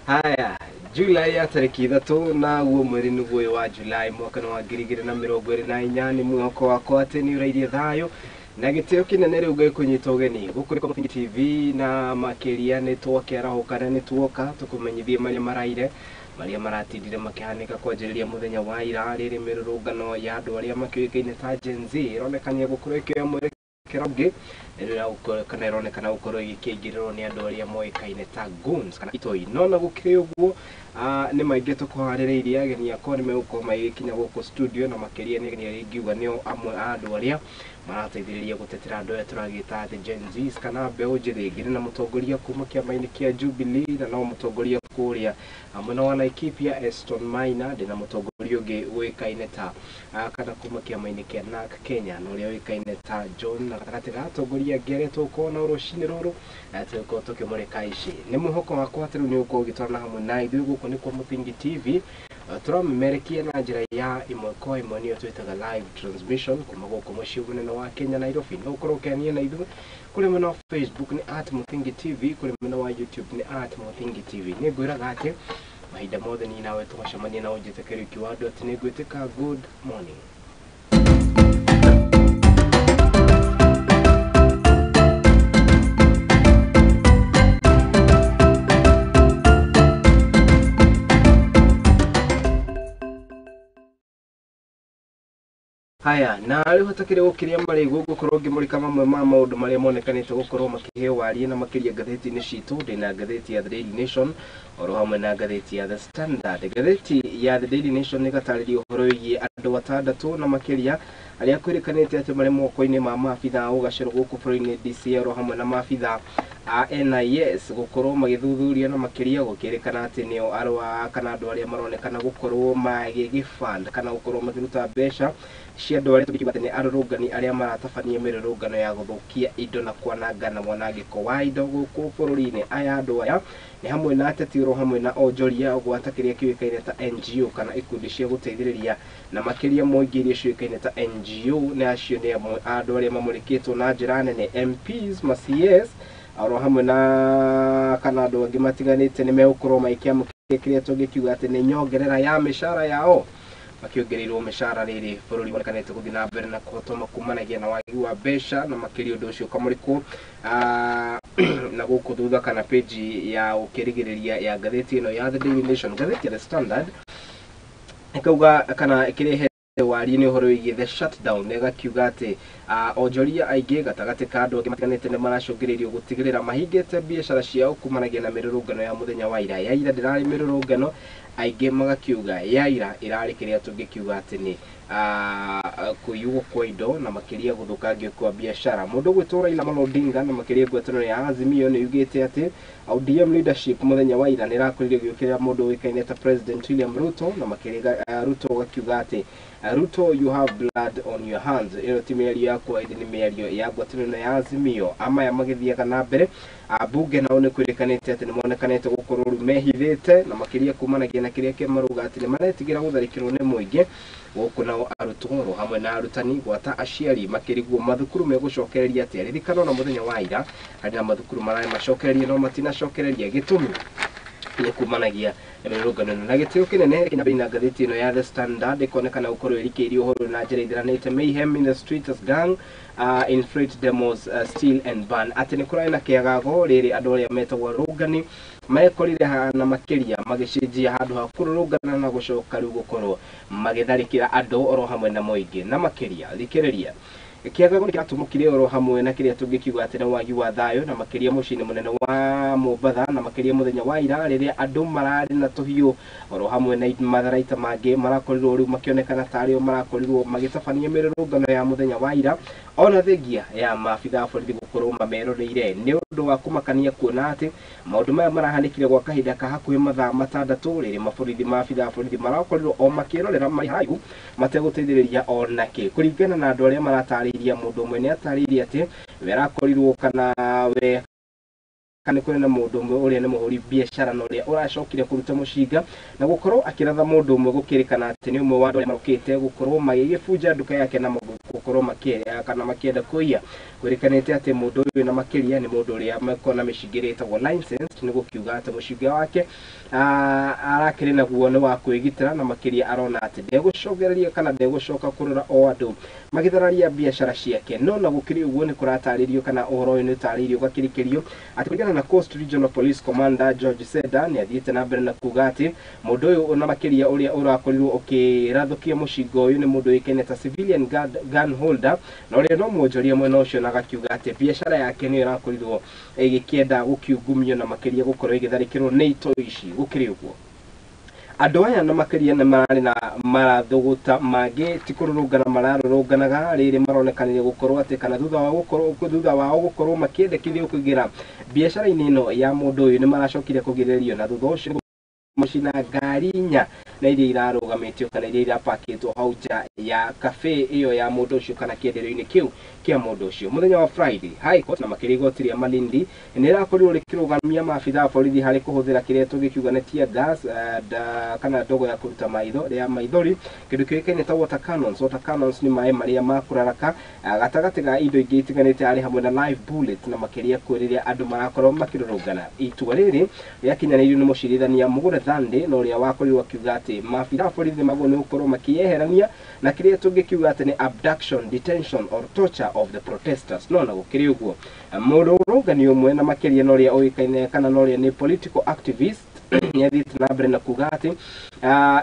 Haya, July ya tarĩki 3 naguo mweri nĩguo ũyũ wa July mwaka nĩ wa 2024. Nĩ mwĩhoko wakwa atĩ nĩ ũrairie thayũ na gĩtĩo kĩnene. Rĩu ngĩkũnyita ũgeni gũkũ nĩ Mũthingi TV, na makĩria nĩ twakĩarahũka na nĩ tuoka tũkũmenyithie marĩa maraire, marĩa maratindire makĩhanĩka kwanjĩrĩria mũthenya wa ira, rĩrĩ mĩrũrũngano ya andũ arĩa makĩũĩkaine ta Gen Z ĩronekania gũkorwo ĩkĩoya mwerekero ũngĩ, rĩrĩa kana ĩronekana gũkorwo ĩgĩkĩingĩrĩrwo nĩ andũ arĩa moĩkaine ta goons kana itoi. No na gũkĩrĩ ũguo, nĩ maingĩ tũkũharĩrĩirie. Ageni akwa nĩ megũkorwo magĩkinya gũkũ studio, na makĩria nĩ ageni arĩa ingiuga nĩo amwe a andũ arĩa marateithĩrĩria gũtetera andũ aya tũragĩta the Gen Zs kana mbeũ njĩthĩ. Ngĩrĩ na mũtongoria kuma kĩama-inĩ kĩa Jubilee, na no mũtongoria kũrĩa mwena wa Laikipia, Eston Maina. Ndĩna mũtongoria ũngĩ ũĩkaine ta kana kuma kĩama-inĩ kĩa NARC Kenya, na ũrĩa ũĩkaine ta John. Na gatagatĩ ga atongoria angĩ arĩa tũgũkorwo nao rũcinĩ rũrũ, tũgũkorwo tũkĩmũrĩka ici. Nĩ mwĩhoko wakwa atĩ rĩu nĩ ũgũkorwo ũgĩtwarana hamwe na ithuĩ. Gũkũ nĩ kwa Mũthingi TV, tũramemerekia na njĩra ya ĩmwe kwa ĩmwe, nĩyo twĩtaga live transmission, kuma gũkũ mũciĩ mũnene wa Kenya, Nairobi. No ũkorwo ũkĩania na ithuĩ kũrĩ mwena wa Facebook nĩ @MũthingiTV, kũrĩ mwena wa YouTube nĩ @MũthingiTV. Nĩ ngwĩraga atĩ mahinda mothe niĩ nawe tũgacemania na ũnjĩte Kariũki wa andũ, atĩ nĩ ngwĩtĩka good morning. Haya, na rĩu hatakĩrĩ gũkĩria marĩgũ, ngũkorwo ngĩmũrĩka mamwe ma maũndũ marĩa monekanĩte gũkorwo makĩheo warie na makĩria ngathĩti-inĩ citũ. Ndĩna ngathĩti ya The Daily Nation oro hamwe na ngathĩti ya The Standard. Ngathĩti ya The Daily Nation ĩgatarĩria ũhoro wĩgiĩ andũ 6 na makĩria arĩa kwĩrĩkanĩte atĩ marĩ moko-inĩ ma maabitha a ũgacĩro gũkũ bũrũri-inĩ DCI, oro hamwe na maabitha a NIS gũkorwo magĩthuthuria, na makĩria gũkĩrĩkana atĩ nĩo arũa kana andũ arĩa maronekana gũkorwo magĩgĩfund kana gũkorwo makĩruta mbeca cia andũ arĩa tũngiuga atĩ nĩ arũrũngani arĩa maratabania mĩrũrũngano ya gũthũkia indo na kwananga na mwanangĩko wa indo gũkũ bũrũri-inĩ. Aya andũ aya nĩ hamwe na ateti oro hamwe na onjoria, gwata kĩrĩa kĩũĩkaine ta NGO kana ikundi cia gũteithĩrĩria, na makĩria mũingĩ iria ciũĩkaine ta NGO. Nĩ acio nĩ amwe a andũ arĩa mamũrĩkĩtwo na njĩra nene. MPs, ma CS oro hamwe na kana andũ angĩ matiganĩte nĩ megũkorwo magĩkĩamũkĩra kĩrĩa tũngĩkiuga atĩ nĩ nyongerera ya mĩcara yao, makĩongereirwo mĩcara rĩrĩ bũrũri wonekanĩte gũthiĩ na mbere na kũhotoma kumanagia na wagi wa mbeca, na makĩria ũndũ ũcio ũkamũrĩkwo na gũkũ thutha kana page ya ũkĩrigĩrĩria ya ngathĩti ĩno ya The Daily Nation. Ngathĩti ya The Standard ĩkauga kana ĩkĩrehe warie nĩ ũhoro wĩgiĩ the shutdown, ĩgakiuga atĩ onjoria aingĩ gatagatĩ ka andũ angĩ matiganĩte nĩ maracũngĩrĩirio gũtigĩrĩra mahingĩte biacara ciao kumanagia na mĩrũrũngano ya mũthenya wa ira. Ya ira ndĩrarĩ mĩrũrũngano, aingĩ magakiuga ya ira ĩrarĩ kĩrĩa tũngĩkiuga atĩ nĩ kũiywo kwa indo na makĩria gũthũkangio kwa biacara. Mũndũ ũgwĩtwo Raila Amolo Odinga na makĩria ngwatanĩro ya Azimio nĩ yugĩte atĩ ODM leadership mũthenya wa ira nĩ ĩrakorirwo ĩgĩũkĩrĩra mũndũ ũĩkaine ta President William Ruto, na makĩria Ruto gakiuga atĩ "Ruto, you have blood on your hands." Ĩno ti mĩario yakwa, ĩndĩ nĩ mĩario ya ngwatanĩro ya Azimio. Amaya magĩthiaga na mbere, ambunge nao nĩ kwĩrĩkanĩte atĩ nĩ monekanĩte gũkorwo rĩu mehithĩte, na makĩria kumanagia na kĩrĩa kĩmarauga atĩ nĩ maretigĩra gũtharĩkĩrwo nĩ mũingĩ. Gũkũ nao arutwo oro hamwe na arutani, gwata aciari, makĩrigwo mathukuru megũcokereria atĩa. Ririkana ona mũthenya wa ira harĩ na mathukuru mararĩ macokererie no matinacokereria, gĩtũmi nĩ kumanagia na mĩrũrũngano ĩno. Na gĩtĩo kĩnene kĩna na ngathĩti ĩno ya The Standard ĩkonekana gũkorwo ĩrikĩirie ũhoro na njĩra ithiranĩte: mayhem in the streets as gang infiltrate demos, steal and burn, atĩ nĩ kũrarĩ na kĩagago rĩrĩ andũ arĩa metagwo arũrũngani mekorire na makĩria magĩcenjia handũ ha kũrũrũngana na gũcoka rĩu gũkorwo magĩtharĩkĩra andũ oro hamwe na mũingĩ. Na makĩria thikĩrĩria, kĩagago nĩ kĩratumũkire oro hamwe na kĩrĩa tũngĩkiuga atĩ nĩ wagi wa thayũ, na makĩria mũciĩ-inĩ mũnene wa Mombatha, na makĩria mũthenya wa ira rĩrĩa andũ mararĩ na tũhiũ oro hamwe na matharaita mangĩ marakorirwo rĩu makĩonekana tarĩo marakorirwo magĩtabania mĩrũrũngano ya mũthenya wa ira, ona thengia ya maabitha a borithi gũkorwo mameroreire. Nĩ ũndũ wa kũmakania kuona atĩ maũndũ maya marahanĩkire gwa kahinda ka hakuhĩ mathaa 6, rĩrĩ maborithi maabitha a borithi marakorirwo o makĩrorera marĩ haraihu mategũteithĩrĩria ona kĩ. Kũringana na andũ arĩa maratarĩirie, mũndũ ũmwe nĩ atarĩirie atĩ we arakorirwo kana we Nĩ kũrĩ na mũndũ ũmwe ũrĩa nĩ mũhũri biacara na ũrĩa ũracokire kũruta mũcinga na gũkorwo akĩratha mũndũ ũmwe, gũkĩrĩkana atĩ nĩ ũmwe wa andũ arĩa marokĩte gũkorwo magĩgĩbunja nduka yake na gũkorwo makĩenda kana makĩenda kũiya. Kwĩrĩkanĩte atĩ mũndũ ũyũ na makĩria nĩ mũndũ ũrĩa makoragwo na mĩcinga ĩrĩa ĩtagwo licensed, nĩ gũkiuga atĩ mũcinga wake arakĩrĩ naguo nĩ wa kwĩgitĩra, na makĩria arona atĩ ndegũcokereria kana ndegũcoka kũrora o andũ magĩthararia biacara ciake. No na gũkĩrĩ ũguo, nĩ kũratarĩrio kana ũhoro ũyũ nĩ ũtarĩirio ũgakĩrĩkĩrio atĩ kũringana na Coast Regional Police Commander George Seda, nĩ athiĩte na mbere na kuga atĩ mũndũ ũyũ na makĩria ũrĩa ũrakorirwo ũkĩrathũkia mũcinga ũyũ nĩ mũndũ ũĩkaine ta civilian gun holder, na ũrĩa no mwonjoria mwena ũcio, na agakiuga atĩ biacara yake nĩyo ĩrakorirwo ĩgĩkĩenda gũkiungumio na makĩria gũkorwo ĩgĩtharĩkĩrwo nĩ itoi ici. Gũkĩrĩ ũguo, andũ aya na makĩria nĩ mararĩ na marathũgũta mangĩ, ti kũrũrũngana mararũrũnganaga, rĩrĩ maronekanire gũkorwo atĩ kana thutha wao gũkorwo makĩendekithio kũingĩra biacara-inĩ ĩno ya mũndũ ũyũ, nĩ maracokire kũgirĩrĩrio, na thutha ũcio mũcina ngari inya na iria irarũgamĩtio kana iria irapakĩtwo hau nja ya cafe ĩyo ya mũndũ ũcio kana kĩenderio-inĩ kĩu kĩa mũndũ ũcio. Mũthenya wa Friday, High Court na makĩria igoti rĩa Malindi nĩ ĩrakorirwo rĩkĩrũgamia maabitha a borithi harĩ kũhũthĩra kĩrĩa tũngĩkiuga nĩ tear gas kana ndogo ya kũruta maitho rĩa maithori, kĩndũ kĩũĩkaine ta water cannons. Water cannons nĩ maĩ marĩa ma kũraraka gatagatĩ ga indo ingĩ itiganĩte, arĩ hamwe na live bullet, na makĩria kwĩ rĩrĩa andũ marakorwo makĩrũrũngana. Itua rĩrĩ rĩakinyanĩirio nĩ mũcirithania Mũgũre Thande, na ũrĩa wakorirwo akiuga atĩ maabitha a borithi magwo nĩ gũkorwo makĩyeherania na kĩrĩa tũngĩkiuga atĩ nĩ abduction, detention or torture of the protesters. No na gũkĩrĩ ũguo, mũrũrũngani ũmwe na makĩria na ũrĩa ũĩkaine kana na ũrĩa nĩ political activist nĩ athiĩte na mbere na kuga atĩ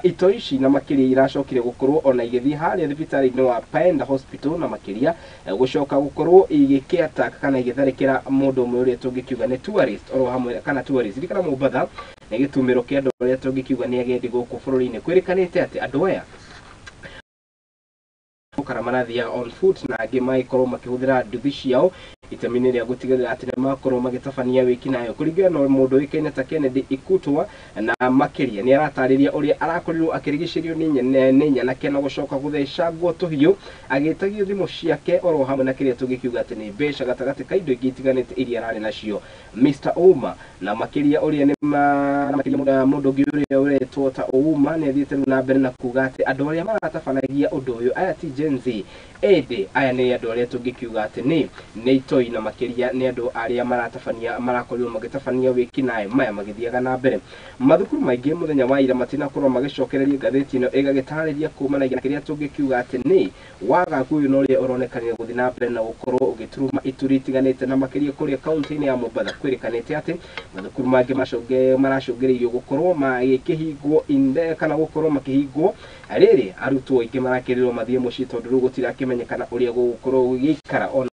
itoi ici na makĩria iracokire gũkorwo ona igĩthiĩ harĩa thibitarĩ-inĩ wa Penda Hospital, na makĩria gũcoka gũkorwo igĩkĩ attack kana igĩtharĩkĩra mũndũ ũmwe ũrĩa tũngĩkiuga nĩ tourist oro hamwe kana tourist. Ririkana Mombatha nĩ gĩtumĩro kĩa andũ arĩa tũngĩkiuga nĩ agendi gũkũ bũrũri-inĩ. Kwĩrĩkanĩte atĩ andũ aya gũkara marathiaga on foot na angĩ magĩkorwo makĩhũthĩra nduthi ciao itemi-inĩ rĩa gũtigĩrĩra atĩ nĩ makorwo magĩtabania wĩkinaĩ. Kũringana na mũndũ ũĩkaine ta Kennedy Ikutwa, na makĩria nĩ aratarĩria ũrĩa arakorirwo akĩrigicĩrio nĩ nyanake na gũcoka gũthecangwo tũhiũ agĩtagio thimũ ciake oro hamwe na kĩrĩa tũngĩkiuga atĩ nĩ mbeca gatagatĩ ka indo ingĩ itiganĩte iria ararĩ nacio. Mr Ouma na makĩria ũrĩa nĩ na makĩria mũndũ ũngĩ ũrĩa ũretwo ta Ouma nĩ athiĩte rĩu na mbere na kuga atĩ andũ arĩa maratabanagia ũndũ ũyũ aya ti Gen Z, ĩndĩ aya nĩ andũ arĩa tũngĩkiuga atĩ nĩ itoi, na makĩria nĩ andũ arĩa maratabania marakorirwo magĩtabania wĩkinaĩ. Maya magĩthiaga na mbere, mathukuru maingĩ mũthenya wa ira matinakorwo magĩcokereria. Ngathĩti ĩno ĩgagĩtarĩria kumanagia na kĩrĩa tũngĩkiuga atĩ nĩ wagagu ũyũ na ũrĩa ũronekanire gũthiĩ na mbere na gũkorwo ũgĩturuma ituri itiganĩte, na makĩria kũrĩa kaunti-inĩ ya Mombatha. Kwĩrĩkanĩte atĩ mathukuru mangĩ maracũngĩrĩirio gũkorwo magĩkĩhingwo inde kana gũkorwo makĩhingwo, rĩrĩ arutwo aingĩ marakĩrĩrwo mathiĩ mũciĩ tondũ rĩu gũtirakĩmenyekana ũrĩa gũgũkorwo gũgĩikara. Ona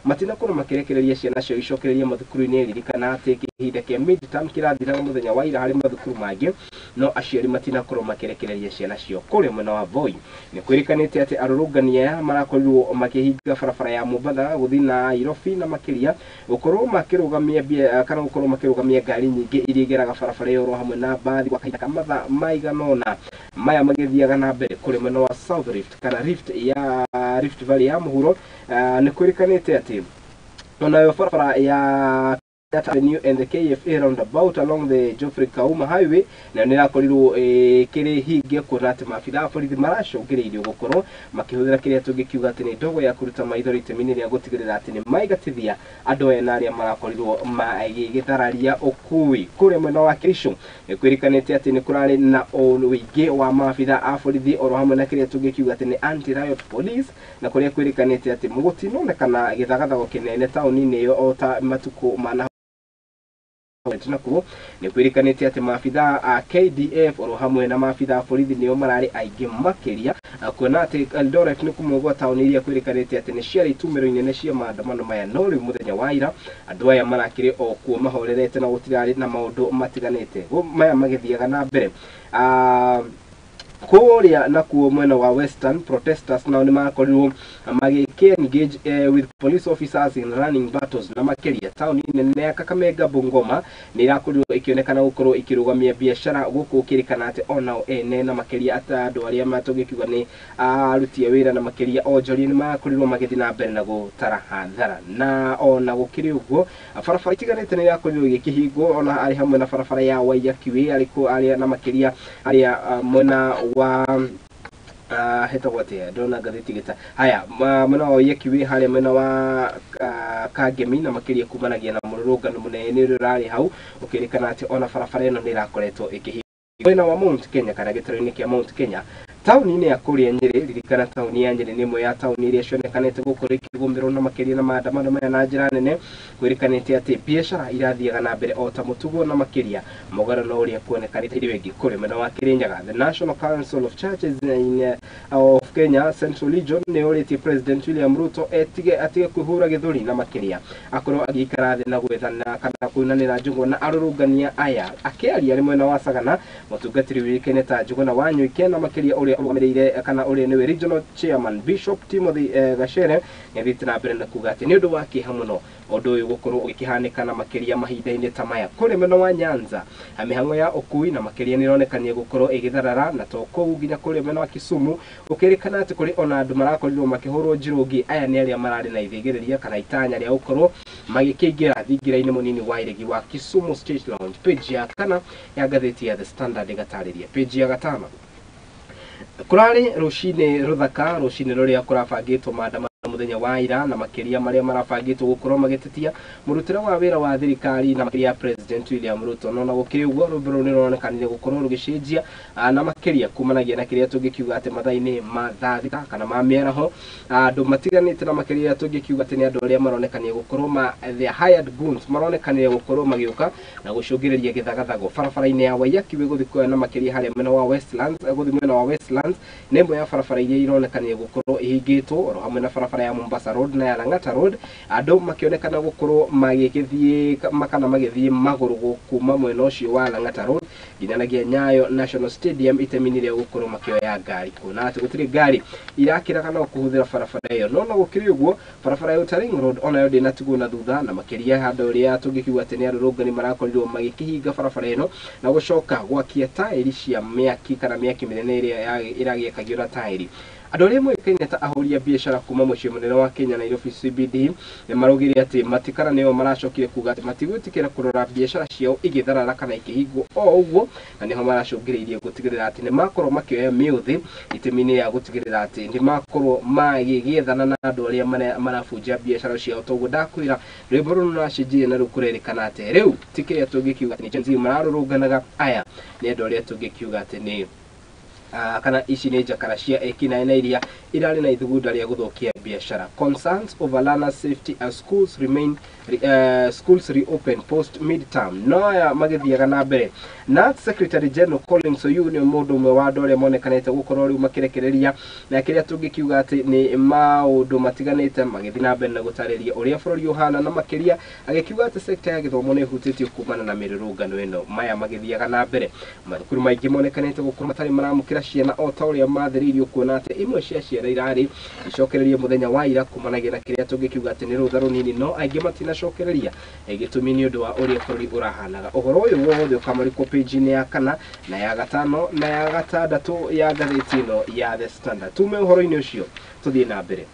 matinakorwo makĩrekereria ciana ciao icokererie mathukuru-inĩ. Ririkana atĩ kĩhinda kĩa midterm kĩrathiraga mũthenya wa ira harĩ mathukuru mangĩ, no aciari matinakorwo makĩrekereria ciana ciao. Kũrĩa mwena wa Voi nĩ kwĩrĩkanĩte atĩ arũrũngani aya marakorirwo makĩhinga barabara ya Mombatha gũthiĩ na Nairobi, na makĩria gũkorwo makĩrũgamia kana gũkorwo makĩrũgamia ngari nyingĩ iria igeraga barabara ĩyo oro hamwe na mbathi gwa kahinda ka mathaa maigana ũna. Maya magĩthiaga na mbere, kũrĩ mwena wa South Rift kana Rift ya Rift Valley ya mũhuro, nĩ kwĩrĩkanĩte atĩ onayo barabara ya Kenyatta Avenue and the KFA roundabout along the Geoffrey Kauma Highway nayo nĩ ĩrakorirwo ĩkĩrĩ hinge, kuona atĩ maabitha a borithi maracũngĩrĩirio gũkorwo makĩhũthĩra kĩrĩa tũngĩkiuga atĩ nĩ ndogo ya kũruta maithori itemi-inĩ rĩa gũtigĩrĩra atĩ nĩ maingatithia andũ aya na arĩa marakorirwo magĩgĩthararia ũkui. Kũrĩa mwena wa Kericho nĩ kwĩrĩkanĩte atĩ nĩ kũrarĩ na ũingĩ wa maabitha a borithi oro hamwe na kĩrĩa tũngĩkiuga atĩ nĩ anti riot police, na kũrĩa kwĩrĩkanĩte atĩ gũtinonekana gĩthagathago kĩnene taũni-inĩ ĩyo o ta matukũ ma nakuo. Nĩ kwĩrĩkanĩte atĩ maabitha a KDF oro hamwe na maabitha a borithi nĩo mararĩ aingĩ makĩria, kuona atĩ Eldoret nĩ kũmwe gwa taũni iria kwĩrĩkanĩte atĩ nĩ ciarĩ itumĩro inene cia maandamano maya. No rĩu mũthenya wa ira andũ aya marakĩrĩ o kuo mahorerete na gũtirarĩ na maũndũ matiganĩte. Maya magĩthiaga na mbere, kũrĩa nakuo mwena wa Western, protesters nao nĩ makorirwo magĩkĩ Engage with police officers in running battles. Na makĩria taũni nene ya Kakamega, Bungoma nĩ irakorirwo ikĩonekana gũkorwo ikĩrũgamia biacara gũkũ, ũkĩrĩkana atĩ onao ene na makĩria ata andũ arĩa matũngĩkiuga nĩ aruti a wĩra na makĩria onjoria nĩ makorirwo magĩthiĩ na mbere na gũtara hathara. Na ona gũkĩrĩ ũguo, barabara itiganĩte nĩ irakorirwo igĩkĩhingwo, ona arĩ hamwe na barabara ya Waiyaki Way arĩkũ arĩa na makĩria arĩa mwena wa hetagwo atĩa, ndona ngathĩti gĩta haya, mwena wa Waiyaki Way harĩa mwena wa Kangemi, na makĩria kumanagia na mũrũrũngano mũnene ũrĩa ũrarĩ hau, ũkĩrĩkana atĩ ona barabara ĩno nĩ ĩrakoretwo ĩkĩhingwo. Mwena wa Mount Kenya kana gĩtarũ-inĩ kĩa Mount Kenya, taũni-inĩ ya kũrĩa Nyĩrĩ, ririkana taũni ya Nyĩrĩ nĩ ĩmwe ya taũni iria cionekanĩte gũkorwo ikĩgũmĩrwo na makĩria na maandamano maya na njĩra nene. Kwĩrĩkanĩte atĩ biacara irathiaga na mbere o ta mũtugo, na makĩria mũgarano ũrĩa kuonekanĩte ĩrĩ ĩngĩ kũrĩ mwena wa Kĩrĩnyaga. The National Council of Churches of Kenya Central Region nĩ ũrĩtie President William Ruto etige atige kwĩhũra gĩthũri, na makĩria akorwo agĩikara thĩ na gwethana kana kuinanĩra njũng'wa na arũrũngania aya. Akĩaria arĩ mwena wa Sagana, mũtungatĩri ũĩkaine ta Njũgũna wa Nyoike, na makĩria ũrĩa ũrũgamĩrĩire kana ũrĩa nĩwe regional chairman Bishop Timothy Gacere, nĩathiĩte na mbere na kuga atĩ nĩ ũndũ wa kĩeha mũno ũndũ ũyũ gũkorwo ũgĩkĩhanĩka, na makĩria mahinda-inĩ ta maya. Kũrĩ mwena wa Nyanza, mĩhang'o ya ũkui na makĩria nĩ ĩronekania gũkorwo ĩgĩtharara, na to kũu nginya kũrĩa mwena wa Kisumu, gũkĩrĩkana atĩ kũrĩ ona andũ marakorirwo makĩhũrwo njirũngi. Aya nĩ arĩa mararĩ na ithĩgĩrĩria kana itanya rĩa gũkorwo magĩkĩingĩra thingira-inĩ mũnini wa iregi wa Kisumu State Lounge. Page ya kana ya ngathĩti ya The Standard ĩgatarĩria. Page ya 5, kũrarĩ rũcinĩ rũthaka, rũcinĩ rũrĩa kũrabangĩtwo maandamano mũthenya wa ira, na makĩria marĩa marabangĩtwo gũkorwo magĩtetia mũrutĩre wa wĩra wa thirikari, na makĩria President William Ruto. No na gũkĩrĩ ũguo, rwĩmbo rũrũ nĩ rũronekanire gũkorwo rũgĩcenjia, na makĩria kumanagia na kĩrĩa tũngĩkiuga atĩ mathaa-inĩ ma thaa 6 kana ma mĩaraho, andũ matiganĩte, na makĩria tũngĩkiuga atĩ nĩ andũ arĩa maronekanire gũkorwo ma the hired goons, maronekanire gũkorwo magĩũka na gũcũngĩrĩria gĩthagathago barabara-inĩ ya Waiyaki Way gũthiĩ na makĩria harĩa mwena wa Westlands. Gũthiĩ mwena wa Westlands nĩ ĩmwe ya barabara iria ironekanire gũkorwo ihingĩtwo, oro hamwe na barabara ya Mombasa Road na ya Lang'ata Road, andũ makĩonekana gũkorwo magĩgĩthiĩ kana magĩthiĩ magũrũ kuma mwena ũcio wa Lang'ata Road nginyanagia Nyayo National Stadium, itemi-inĩ rĩa gũkorwo makĩoya ngari, kuona atĩ gũtirĩ ngari irakĩra kana kũhũthĩra barabara ĩyo. No na gũkĩrĩ ũguo, barabara ya Outer Ring Road onayo ndĩnatigwo na thutha, na makĩria handũ ũrĩa tũngĩkiuga atĩ nĩ arũrũngani marakorirwo magĩkĩhinga barabara ĩno na gũcoka gwakia taĩri cia mĩaki kana mĩaki mĩnene ĩrĩa ĩragĩakagio na taĩri. Andũ arĩa moĩkaine ta ahũri a biacara kuma mũciĩ mũnene wa Kenya, Nairobi CBD, nĩ maraugire atĩ matikana nĩo maracokire kuga atĩ matigwĩtĩkĩra kũrora biacara ciao igĩtharara kana ikĩhingwo o ũguo, na nĩho maracũngĩrĩirie gũtigĩrĩra atĩ nĩ makorwo makĩoya mĩũthĩ itemi-inĩ ya gũtigĩrĩra atĩ nĩ makorwo magĩgĩethana na andũ arĩa marabunja biacara ciao. Toguo ndakwĩra, rwĩmbo rũrũ rũracenjirie na rĩu kũrerĩkana atĩ rĩu ti kĩrĩa tũngĩkiuga atĩ nĩ Gen Z mararũrũnganaga, aya nĩ andũ arĩa tũngĩkiuga atĩ nĩ kana ici nĩ njakara cia ekinaĩ na iria irarĩ na ithugunda rĩa gũthũkia biacara. Concerns over learner safety as schools reopen post midterm. No aya magĩthiaga na mbere, KNUT Secretary General Collins Oyu nĩ mũndũ ũmwe wa andũ arĩa monekanĩte gũkorwo rĩu makĩrekereria na kĩrĩa tũngĩkiuga atĩ nĩ maũndũ matiganĩte, magĩthiĩ na mbere na gũtarĩria ũrĩa bũrũri ũhana, na makĩria agĩkiuga atĩ sekta ya gĩthomo nĩ ĩhutĩtio kumana na mĩrũrũngano ĩno. Maya magĩthiaga na mbere, mathukuru maingĩ monekanĩte gũkorwo matarĩ maramũkĩra ciana o ta ũrĩa mathĩrĩirio, kuona atĩ imwe cia ciana irarĩ icokererie mũthenya wa ira kumanagia na kĩrĩa tũngĩkiuga atĩ nĩ rũtha rũnini, no aingĩ matinacokereria. Gĩtũmi nĩ ũndũ wa ũrĩa bũrũri ũrahanaga. Ũhoro ũyũ wothe ũkamũrĩkwo page-inĩ ya 4 na ya 5 na ya 6 ya ngathĩti ĩno ya The Standard. Tume ũhoro-inĩ ũcio tũthiĩ na mbere.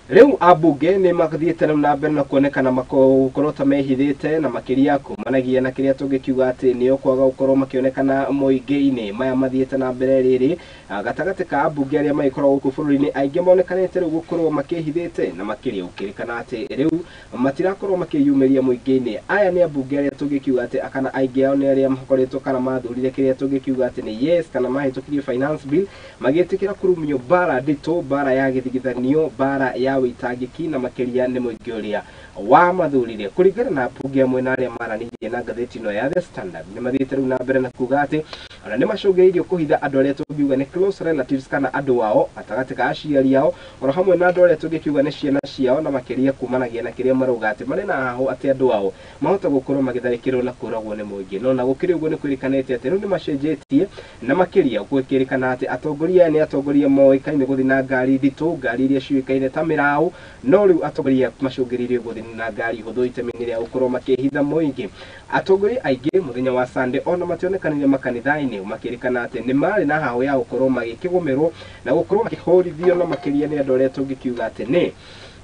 Rĩu ambunge nĩ mathiĩte rĩu na mbere na kuonekana gũkorwo ta mehithĩte, na makĩria kumanagia na kĩrĩa tũngĩkiuga atĩ nĩo kwaga gũkorwo makĩonekana mũingĩ-inĩ. Maya mathiĩte na mbere rĩrĩ gatagatĩ ka ambunge arĩa magĩkoragwo gũkũ bũrũri-inĩ, aingĩ monekanĩte rĩu gũkorwo makĩhithĩte, na makĩria gũkĩrĩkana atĩ rĩu matirakorwo makĩyumĩria mũingĩ-inĩ. Aya nĩ ambunge arĩa tũngĩkiuga atĩ kana aingĩ ao nĩ arĩa makoretwo kana mathurire kĩrĩa tũngĩkiuga atĩ nĩ yes, kana mahĩtũkirie finance bill, magĩtĩkĩra kũrumio mbara nditũ, mbara ya gĩthigithanio, mbara ya wĩtangĩki, na makĩria nĩ mũingĩ ũrĩa wamathurire. Kũringana na ambunge amwe na arĩa maranĩirie na ngathĩti ĩno ya The Standard, nĩ mathiĩte rĩu na mbere na kuga atĩ Ona nĩ macũngĩrĩirio kũhitha andũ arĩa tũngiuga nĩ close relatives kana andũ ao gatagatĩ ka aciari ao oro hamwe na andũ arĩa tũngĩkiuga nĩ ciana ciao, na makĩria kumanagia na kĩrĩa marauga atĩ marĩ na hahũ atĩ andũ ao mahota gũkorwo magĩtharĩkĩrwo na kũragwo nĩ mũingĩ. No na gũkĩrĩ ũguo nĩ kwĩrĩkanĩte atĩ rĩu nĩ macenjetie, na makĩria gwĩkĩrĩkana atĩ atongoria aya nĩ atongoria moĩkaine gũthiĩ na ngari nditũ, ngari iria ciũĩkaine ta mĩraũ, no rĩu atongoria macũngĩrĩirio gũthiĩ na ngari hũthũ itemi-inĩ rĩa gũkorwo makĩhitha mũingĩ. Atongoria aingĩ mũthenya wa Sunday ona mationekanire makanitha-inĩ, makĩrĩkana atĩ nĩ marĩ na hahũ ya gũkorwo magĩkĩgũmĩrwo na gũkorwo makĩhũrithio na makĩria nĩ andũ arĩa tũngĩkiuga atĩ nĩ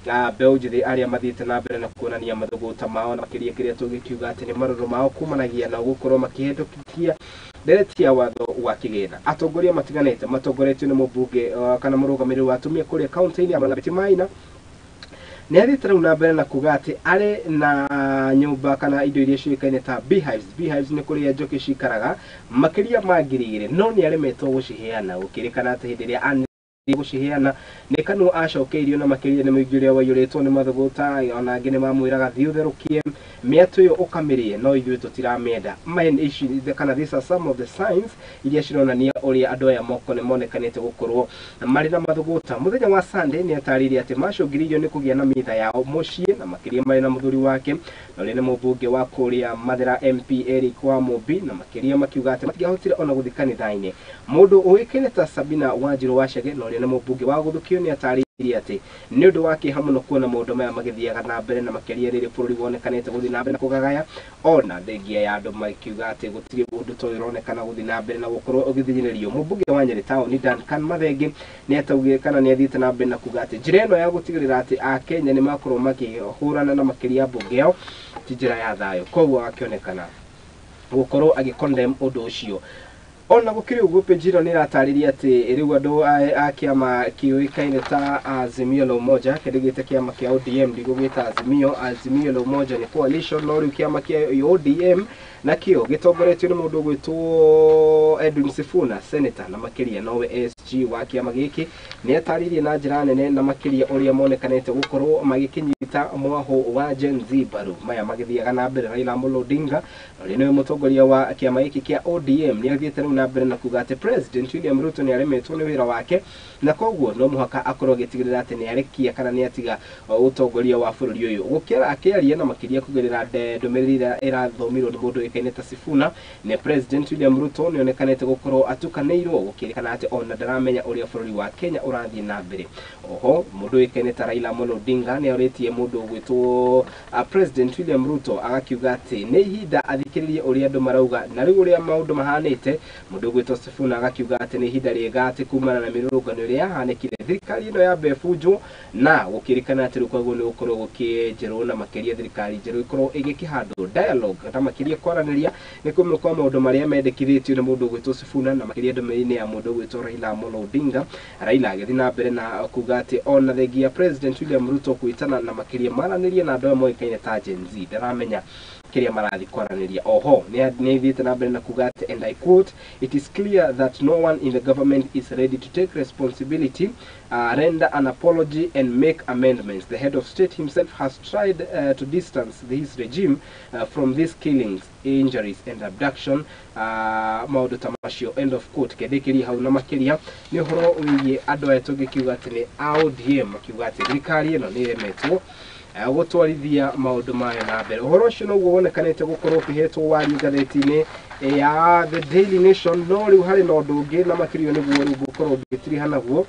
na mbeũ njĩthĩ arĩa mathiĩte na mbere na kuonania mathũgũta mao, na makĩria kĩrĩa tũngĩkiuga atĩ nĩ marũrũ mao kumanagia na gũkorwo makĩhetũkithia ndereti ya watho wa kĩgĩna. Atongoria matiganĩte matongoretio nĩ mũmbunge kana mũrũgamĩrĩri wa atumia kũrĩa kaunti-inĩ ya Betty Maina nĩ athiĩte rĩu na mbere na kuga atĩ arĩ na nyũmba kana indo iria ciũĩkaine ta beehives. Beehives nĩ kũrĩa njũkĩ cikaraga makĩria ma 2000, no nĩ aremetwo gũciheana, gũkĩrĩkana atĩ hĩndĩ ĩrĩa gũciheana nĩ kanua acokeirio, na makĩria nĩ mũingĩ ũrĩa waiyũrĩtwo nĩ mathũgũta. Ona angĩ nĩ mamwĩraga thiĩ ũtherũkie mĩatũ ĩyo ũkamĩrĩe, no ithuĩ tũtiramĩenda. Ici kana these are some of the signs iria cironania ũrĩa andũ aya moko nĩ monekanĩte gũkorwo marĩ na mathũgũta. Mũthenya wa Sunday nĩ atarĩirie atĩ macũngĩrĩirio nĩ kũgĩa na mitha yao mũciĩ, na makĩria marĩ na mũthuri wake na ũrĩa nĩ mũmbunge wa kũrĩa Mathĩra MP Eric wa Mũmbi, na makĩria makiuga atĩ matingĩahotire ona gũthiĩ kanitha-inĩ. Mũndũ ũĩkaine ta Sabina Wanjiru wa Chege, na ũrĩa nĩ mũmbunge wa Gũthukio, nĩ atarĩirie atĩ nĩ ũndũ wa kĩeha mũno kuona maũndũ maya magĩthiaga na mbere, na makĩria rĩrĩ bũrũri wonekanĩte gũthiĩ na mbere na kũgagaya, ona thengia ya andũ makiuga atĩ gũtirĩ ũndũ ta ũyũ ũronekana gũthiĩ na mbere na gũkorwo ũgĩthikĩrĩrio. Mũmbunge wa Nyĩrĩ taũni Duncan Mathenge nĩ ataugire kana nĩ athiĩte na mbere na kuga atĩ njĩra ĩno ya gũtigĩrĩra atĩ akenya nĩ makorwo makĩhũrana na makĩria mbunge yao ti njĩra ya thayũ, koguo akĩonekana gũkorwo agĩ condemn ũndũ ũcio. Ona gũkĩrĩ ũguo, page ĩno nĩ ĩratarĩria atĩ rĩu andũ a kĩama kĩũĩkaine ta Azimio la Umoja, kĩndũ gĩte kĩama kĩa ODM, ndigũgĩta Azimio, Azimio la Umoja nĩ coalition, no rĩu kĩama kĩa ODM nakĩo gĩtongoretio nĩ mũndũ ũgwĩtwo Edwin Sifuna, senator, na makĩria nowe SG wa kĩama gĩkĩ, nĩ atarĩirie na njĩra nene na makĩria ũrĩa monekanĩte gũkorwo magĩkĩnyita mwahũ wa Gen Z mbaru maya magĩthiaga na mbere. Raila Amolo Odinga, ũrĩa nĩwe mũtongoria wa kĩama gĩkĩ kĩa ODM, nĩ athiĩte rĩu na mbere na kuga atĩ President William Ruto nĩ aremetwo nĩ wĩra wake, na koguo no mũhaka akorwo agĩtigĩrĩra atĩ nĩ arekia kana nĩ atiga ũtongoria wa bũrũri ũyũ. Gũkĩra akĩaria na makĩria kũgerera ndũmĩrĩri ĩrĩa ĩrathomirwo nĩ mũndũ ũĩkaine ta Sifuna, nĩ President William Ruto nĩ onekanĩte gũkorwo atukanĩirwo, gũkĩrĩkana atĩ ona ndaramenya ũrĩa bũrũri wa Kenya ũrathiĩ na mbere. Oho mũndũ ũĩkaine ta Raila Amolo Odinga nĩ orĩtie mũndũ ũgwĩtwo President William Ruto, agakiuga atĩ nĩ ihinda athikĩrĩrie ũrĩa andũ marauga na rĩu ũrĩa maũndũ mahanĩte. Mũndũ ũgwĩtwo Sifuna agakiuga atĩ nĩ ihinda rĩega atĩ kumana na mĩrũrũngano ĩrĩa yahanĩkire thirikari ĩno yambe ĩbunjwo, na gũkĩrĩkana atĩ rĩu koguo nĩ gũkorwo gũkĩnjerwo na makĩria thirikari njerũ ĩkorwo ĩgĩkĩhandwo dialogue na makĩria kwaranĩria nĩ kũmwe kwa maũndũ marĩa mendekithĩtio nĩ mũndũ ũgwĩtwo Sifuna, na makĩria ndũmĩrĩri-inĩ ya mũndũ ũgwĩtwo Raila Amolo Odinga. Raila agĩthiĩ na mbere na kuga atĩ ona thengia President William Ruto kwĩtana na makĩria maranĩrie na andũ aya moĩkaine ta Gen Z, ndaramenya kĩrĩa marathiĩ kwaranĩria. Oho nĩ athiĩte na mbere na kuga atĩ, and I quote, "It is clear that no one in the government is ready to take responsibility, render an apology and make amendments. The head of state himself has tried to distance his regime from these killings, injuries and abduction," maũndũ ta macio, end of quote. Kendĩkĩria hau na makĩria nĩ ũhoro wĩgiĩ andũ aya tũngĩkiuga atĩ nĩ a ODM, makiuga atĩ thirikari ĩno nĩ ĩremetwo gũtwarithia maũndũ mayo na mbere. Ũhoro ũcio noguo wonekanĩte gũkorwo ũkĩhetwo warie ngathĩti-inĩ ya The Daily Nation. No rĩu harĩ na ũndũ ũngĩ na makĩria nĩguo rĩu ngũkorwo ngĩtiriha naguo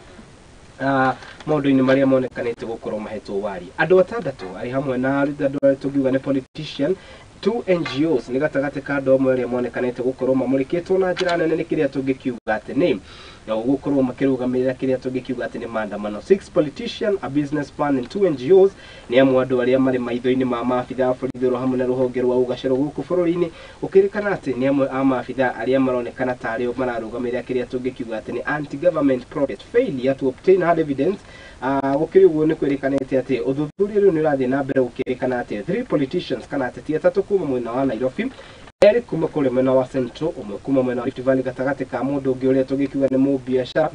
maũndũ-inĩ marĩa monekanĩte gũkorwo mahetwo warie. Andũ atandatũ arĩ hamwe na andũ arĩa tũngiuga nĩ politician, two NGOs, nĩ gatagatĩ ka andũ amwe arĩa monekanĩte gũkorwo mamũrĩkĩtwo na njĩra nene nĩ kĩrĩa tũngĩkiuga atĩ nĩ na gũkorwo makĩrũgamĩrĩra kĩrĩa tũngĩkiuga atĩ nĩ maandamano. Six politician, a businessman and two NGOs nĩ amwe andũ arĩa marĩ maitho-inĩ ma maabitha a borithi oro hamwe na rũhonge rwa ũgacĩro gũkũ bũrũri-inĩ, gũkĩrĩkana atĩ nĩ amwe a maabitha arĩa maronekana tarĩo mararũgamĩrĩra kĩrĩa tũngĩkiuga atĩ nĩ anti government protest. Failure to obtain hard evidence, gũkĩrĩ ũguo nĩ kwĩrĩkanĩte atĩ ũthuthuria rĩu nĩ ũrathiĩ na mbere, gũkĩrĩkana atĩ three politicians kana ateti atatũ kuma mwena wa Nairobi, erĩ kuma kũrĩa mwena wa Central, ũmwe kuma mwena wa Rift Valley, gatagatĩ ka mũndũ ũngĩ ũrĩa tũngĩkiuga nĩ mũbiacara.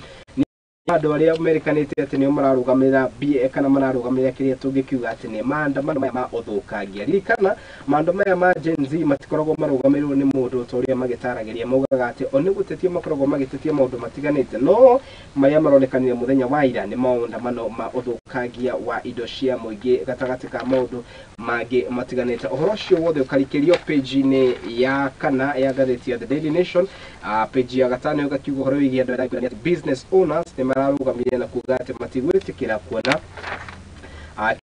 Andũ arĩa merĩkanĩte atĩ nĩo mararũgamĩrĩra BA kana mararũgamĩrĩra kĩrĩa tũngĩkiuga atĩ nĩ maandamano maya ma ũthũkangia. Ririkana maandamano maya ma Gen Z matikoragwo marũgamĩrĩirwo nĩ mũndũ ta ũrĩa magĩtaragĩria, maugaga atĩ o nĩ gũtetia makoragwo magĩtetia maũndũ matiganĩte, no marĩa maronekanire mũthenya wa ira nĩ maandamano ma ũthũkangia wa indo cia mũingĩ gatagatĩ ka maũndũ mangĩ matiganĩte. Ũhoro ũcio wothe ũkarikĩrio page-inĩ ya kana ya ngathĩti ya The Daily Nation. Page ya gatano ĩgakiuga ũhoro wĩgiĩ andũ arĩa atĩ business owners nĩ mararũgamire na kuga atĩ matigwĩtĩkĩra kuona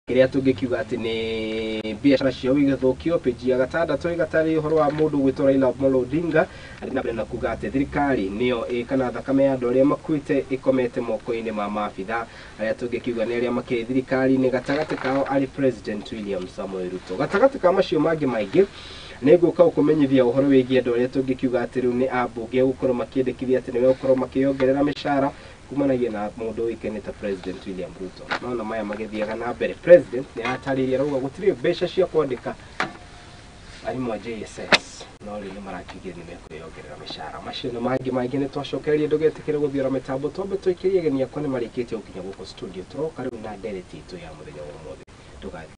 kĩrĩa tũngĩkiuga atĩ nĩ biacara ciao igĩthũkio. Page ya gatandatũ ĩgatarĩria ũhoro wa mũndũ gwĩtwo Raila Amolo Odinga agĩthiĩ na mbere na kuga atĩ thirikari nĩyo ĩ kana thakame ya andũ arĩa makuĩte ĩkomete moko-inĩ ma maabitha arĩa tũngĩkiuga nĩ arĩa makĩrĩ thirikari-inĩ, gatagatĩ kao arĩ President William Samoei Ruto. Gatagatĩ ka macio mangĩ maingĩ, nĩ ngũka gũkũmenyithia ũhoro wĩgiĩ andũ arĩa tũngĩkiuga atĩ rĩu nĩ ambunge gũkorwo makĩendekithia atĩ nĩ megũkorwo makĩongerera mĩcara kumanagia na mũndũ ũĩkaine ta President William Ruto. Nona maya magĩthiaga na mbere, President nĩ aratarĩria arauga gũtirĩ mbeca cia kwandĩka arimũ a JSS, no rĩu nĩ marakiugire nĩ mekwĩyongerera mĩcara. Macio na mangĩ maingĩ nĩ twacokereria, ndũgetĩkĩre gũthiora mĩtambo, twambe tũikĩrie ageni akwa nĩ marĩkĩtie gũkinya gũkũ studio. Tũroka rĩu na ndereti itũ ya mũthenya wa ũmũthĩ, ndũgathiĩ.